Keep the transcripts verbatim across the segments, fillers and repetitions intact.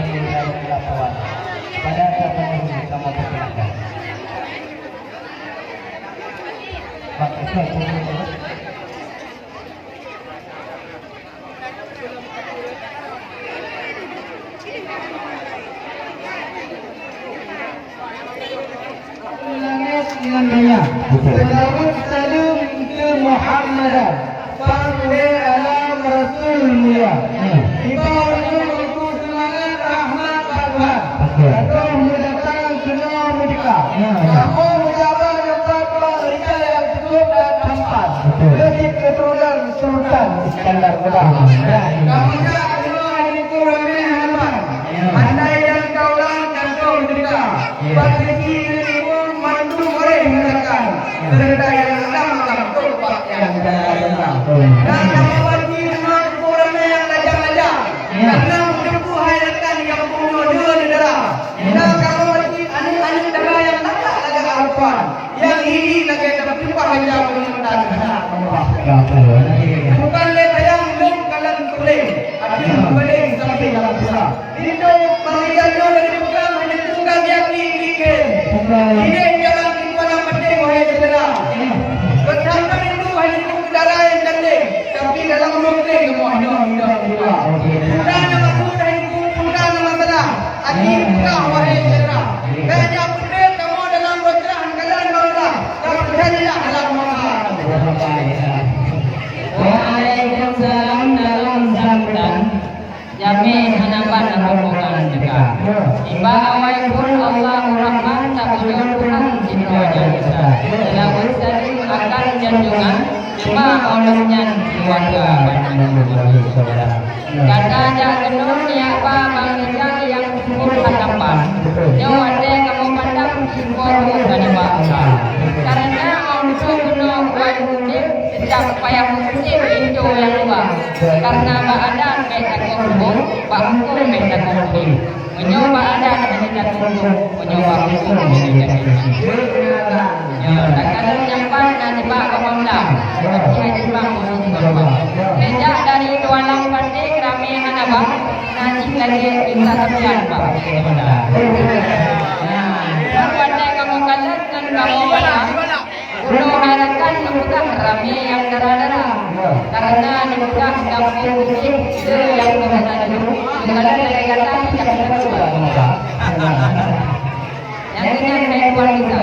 Laporan. Pada saat ini kamu perkenalkan. Bak Ustaz Putri. Langét ngon donya. Betul. Seulaweuet saleuem keu Muhammadan, pangulée alam Rasul mulia. Hmm. Iba ureueng teungku seumangat rahmat bak Tuhan. Betul. Ka troh meudatang keunoe meudesya. Ya, ya. Kamoe meujaga nyoe pat bak rita nyang teutueb dan tampan. Betul. Leucit keuturonan Sultan Iskandar Muda. Ah, ya, ya. Kamoe jak keunoe hai teungku ramé hana ban. Ya. Andai nyang ka ulang dan troh meudesya. Ya. Bak sisi ileumèe mandum oleh meurakan. Ya. Seureuta nyang lam lam tobat nyang jala-jala. Oh. Dan kamoe bagi umat ureueng nyang lajang-lajang. Ya. Karena meuteupeue hai rakan nyang punya dua negara. Ya. Dan kamoe bagi aneuk-aneuk dara nyang lagak-lagak rupa. Nyang hi-hi lagèe tapeutumpah ija meunyoe tan hana Allah. Ya, betul. Bukan lé sayang lôn kalon tuléh. Hati meuguléng sampai dalam pula. Indong panggilan nyoe dari pegang hanya tunggang yakni bikin. Bukan. Ini jalan di mana penting wahai jendela. Ya. Bertambah itu hanya tunggu darah yang cantik. Tapi dalam rumah teh semua hanya indong pula. Oke. Pula nama aku dan itu, pula nama salah. Hati buka wahai jendela. Raja putih kamu dalam rodrah dalam rodrah. Kau percaya dalam rodrah. Waalaikumsalam dalam sambutan. Jamé hana ban rombongan teuka. Iba awai phon Allahu Rahman, tapeujeuet Tuhan singoh nyang esa. Seulaweuet saleuem akan junjungan, teuma óh lheueh nyan keuluwarga banmandum lagèe syedara. Gata jak keunoe nyak ba Bang Rijal nyang seumpurna tampan. Nyoe watèe kamoe pandang seumpurna nibak Allah. Karena Allah keunoe wan udép, setiap payah musém pintoe nyang luwa. Karena bak adat bèk takot huköm, bak huköm bèk takot udép. Meunyoe bak adat hana takot huköm, meunyoe bak huköm hana takot udép. Nyoe, takalon nyang ban na nibak Bang Bang Dam. Tapi hana nibak Bang Bang. Sejak dari Tualang Paté ramé hana ban, na cit lagèe Intan Sapian bak Bang Bang Dam. Nah, nyoe watèe kamoe kalon ngon kamoe balang. Ulôn harapkan neupeugah ramé nyang dara-dara. Karena neupeugah gampông Bugis, se nyang keuhana jeuet, meukadan lagèe gata nyang keuhana jeuet. Nyang keunan hai tuan kita.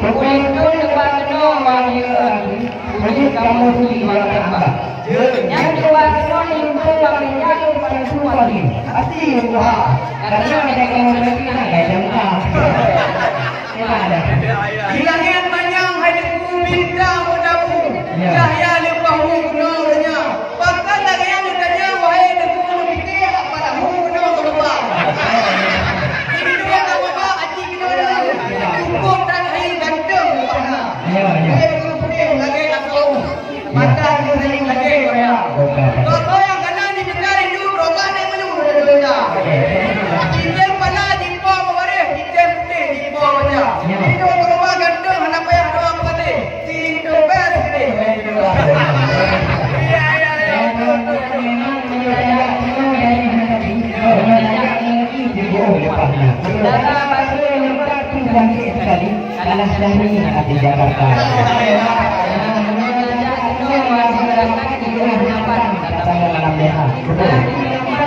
Tukulintun neuba keunoe wahé lagi, puléh kamoe di luwa tambah. Nyang dua keunoe linto bak meja lôn bantu wali. Hati buha. Karena ada kamoe berarti nak gaya muka. Di langét manyang hai teungku bintang meudabu. Ya. Cahya leupah hu keunoe donya. Pakon lagèe nyan neutanyong wahé teungku neupiké apa dah hu keunoe keuluwa. Indong ka meuba aci keunoe. Cukup dan hai ganteng meumakna. Ya, ya. Hai teungku putih lagèe asau. Mata geuring lagèe goyang. Oke. Soe-soe nyang kana di teuka rindu, berobat deh meunyoe muda donya. Oke. Cicém pala jipo meuwaréh, cicém putéh jipo manja. Ya. Rindu beurubah ganteng hana payah doa peukaté. Rindu best deh. Iya, iya, iya. Memang meunyoe tajak keunoe dari hati, meunyoe tajak keunoe di buah lepasnya. Data baru yang lepas tu cantik sekali. Alah syahri hati Jakarta. Betul. Betul.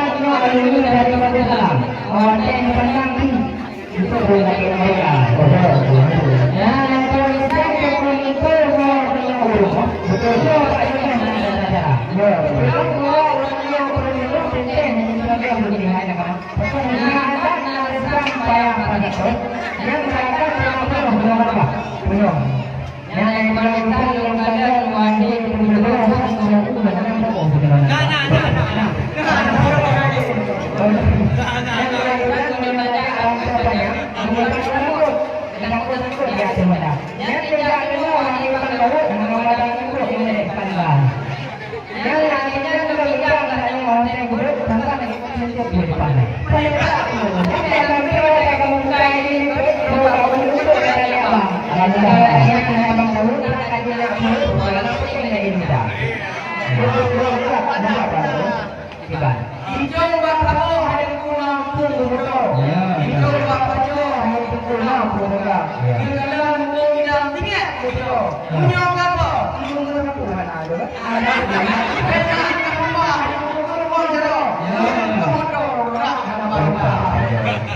Apa mereka? Ya. Di dalam hukum bidang tinggi, betul. Ya. Punya apa? Belum tentu mana ada. Ada. Ada. Ya.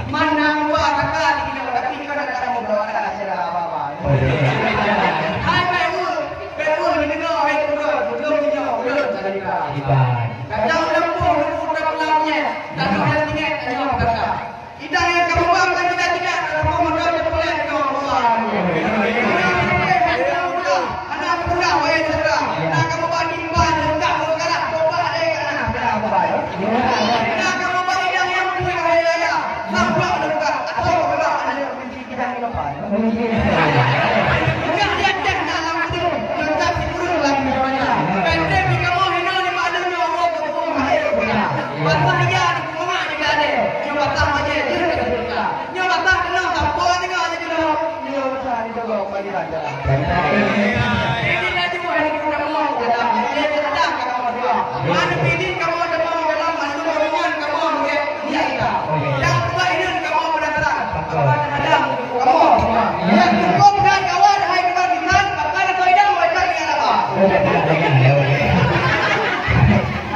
Mana buat akal kita, tapi kan ada orang berdoa, ada apa-apa. Oh, ya. Hai, baik, Bu. Baik, Bu, mendengar, hai, Bu. Belum, belum, belum, belum. Iban. Kadang lempung, lempung dalam langit. Kadang tinggi, kadang kata. Idang nyang ka meuba ka tidak-tidak, kamoe meunan teupeuleueh nyoe Allah. Anak muda, wahai syedara, na kamoe ba timphan, leungkap lôn galak, tobat, eh, ka na, ka na, tobat. Na kamoe ba idang nyang pui, wahai yaya, samplak leungkap, atau galak, aneuk kunci idang nyang leupah. Leungkap di ateueh na lam keudeung, leungkap sikureueng lam donya. Peunteng di kamoe hinoe nibak donya, Allah keu kamoe mahé guna. Basah ija Nyoe basah maté jeuet keu teuka. Nyoe basah keunong sapeue nyoe aneuk keunong. Nyoe basah di dogo pagi raja. Ini laju hari kamoe dalam, ini sedang kamoe dua. Mana pilih kamoe dalam, dalam mandum rombongan kamoe mungkin dia kita. Dan buat ini kamoe penasaran. Kamoe semua. Yang hukum dan kawan hai kawan kita, bahkan kau idang mereka ingat apa?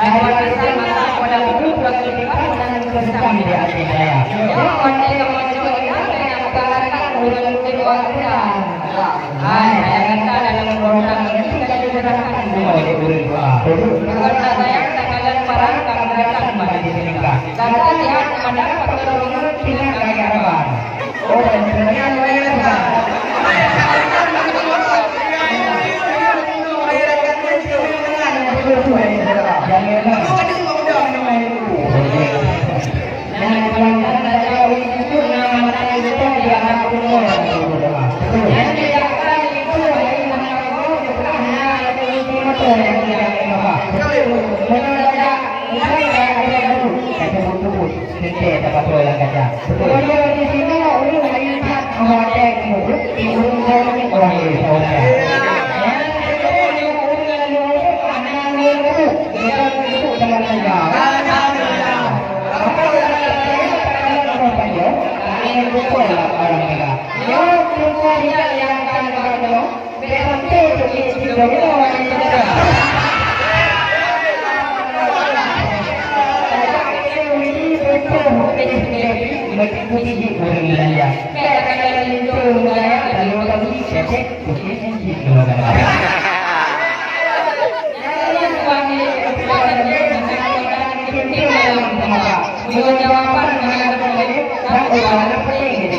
Hai, bangsa masa pada guru, bagi kita menang bersama di hati saya. Ya, pandai kamu juga, ya, yang mengatakan orang mungkin orang muda. Hai, saya kata dalam beberapa menit kita diserahkan semua oleh guru doa. Karena saya tak akan parang, tak akan datang mati seringkah. Kata dia, pada pertolongan tidak lagi harapan. Oh, dan sebenarnya luar biasa. Teuntèe tapasoe lam kaca. Beutôi. Meunyoe di sinoe ureueng laén that watèe keuneuk, di ureueng droe nyoe ureueng laén that watèe. Nyang keuneuk nyoe ureueng nyang nyoe hana ngon ureueng, ngon ureueng dalam kaca. Apa yang saya katakan orang panjang, tak ingin lupa lah orang kata. Nyoe buku tidak yang akan orang tengok. Jawaban mengenai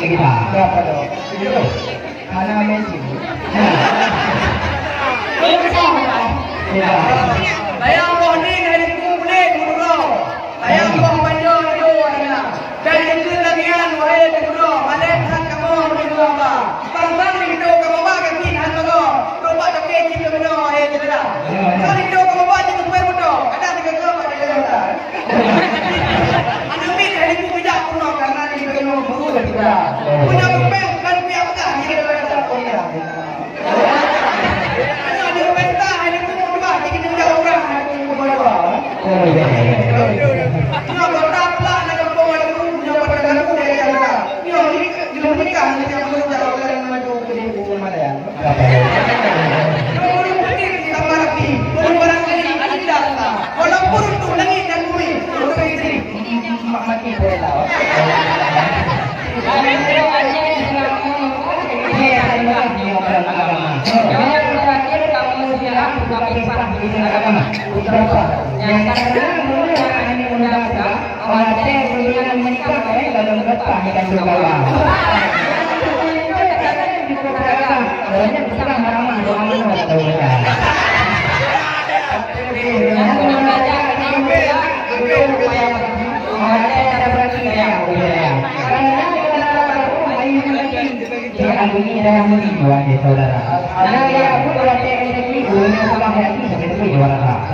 kita. Hana meucue. Sayang boh nyoe dari Teungku Bulet, Teungku Bulet. Sayang boh panjoe nyoe, aneuk. Dan jeuet lagèe nyan, wahé Teungku Bulet, malèe that kamoe meunyoe ba. Bang-bang linto kamoe ba gaki hana goe. Coba toke cit keunoe, wahé syedara. Soe linto kamoe ba cit teupeue moto. Kadang tiga kilo, kadang tiga kilo. Aneuk miet hai Teungku bijak peunoh, karena di keunoe guru dan juga. Punya tupeng bukan pihak pegang, jadi dalam dasar kuliah. Hanya di pesta, hanya pukul dua, jadi denda orang, hanya pukul dua. Nyoe kota pula, hanya kampung, hanya pukul, nyoe kota kampung, dari Jakarta. Nyoe ni, di menikah, hanya pukul dua, orang yang maju ke di pukul mana ya? Nomor putih di kamar api, nomor barang ini, ada di dalam. Walaupun untuk langit dan bumi, untuk istri, mati boleh tahu.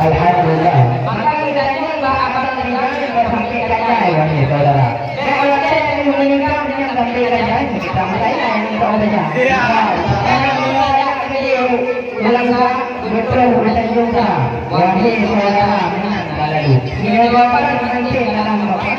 Alhamdulillah. Maka kita ingat bahwa abang tinggal sampai kaya, wahai saudara. Dan kalau saya ingin meninggal dengan sampai kaya, kita mulai yang minta saja. Iya. Ulang betul urusan juga. Wahai saudara, menang lalu. Bila bapak menanti dalam bapak,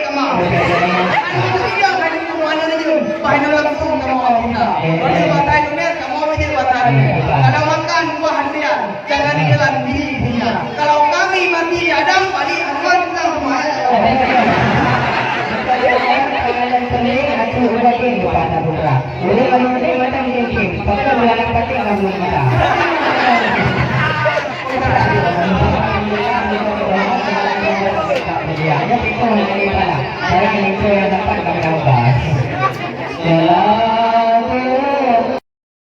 kama. Aneuk inong hai nyoe, aneuk inong, bah nyoe langsung kamoe cinta. Bak batai dunia, kamoe bak batai dunia. Kalau makan buah durian, jangan ditelan biji isinya. Kalau kami mati di Adam, balik haluan pulang semua. Kalian pening, aku udah deh bukan buka. Jadi kalau ini macam mungkin, pasal bulan yang pasti akan belum kita. Saya yang dapat kami tambah. Selalu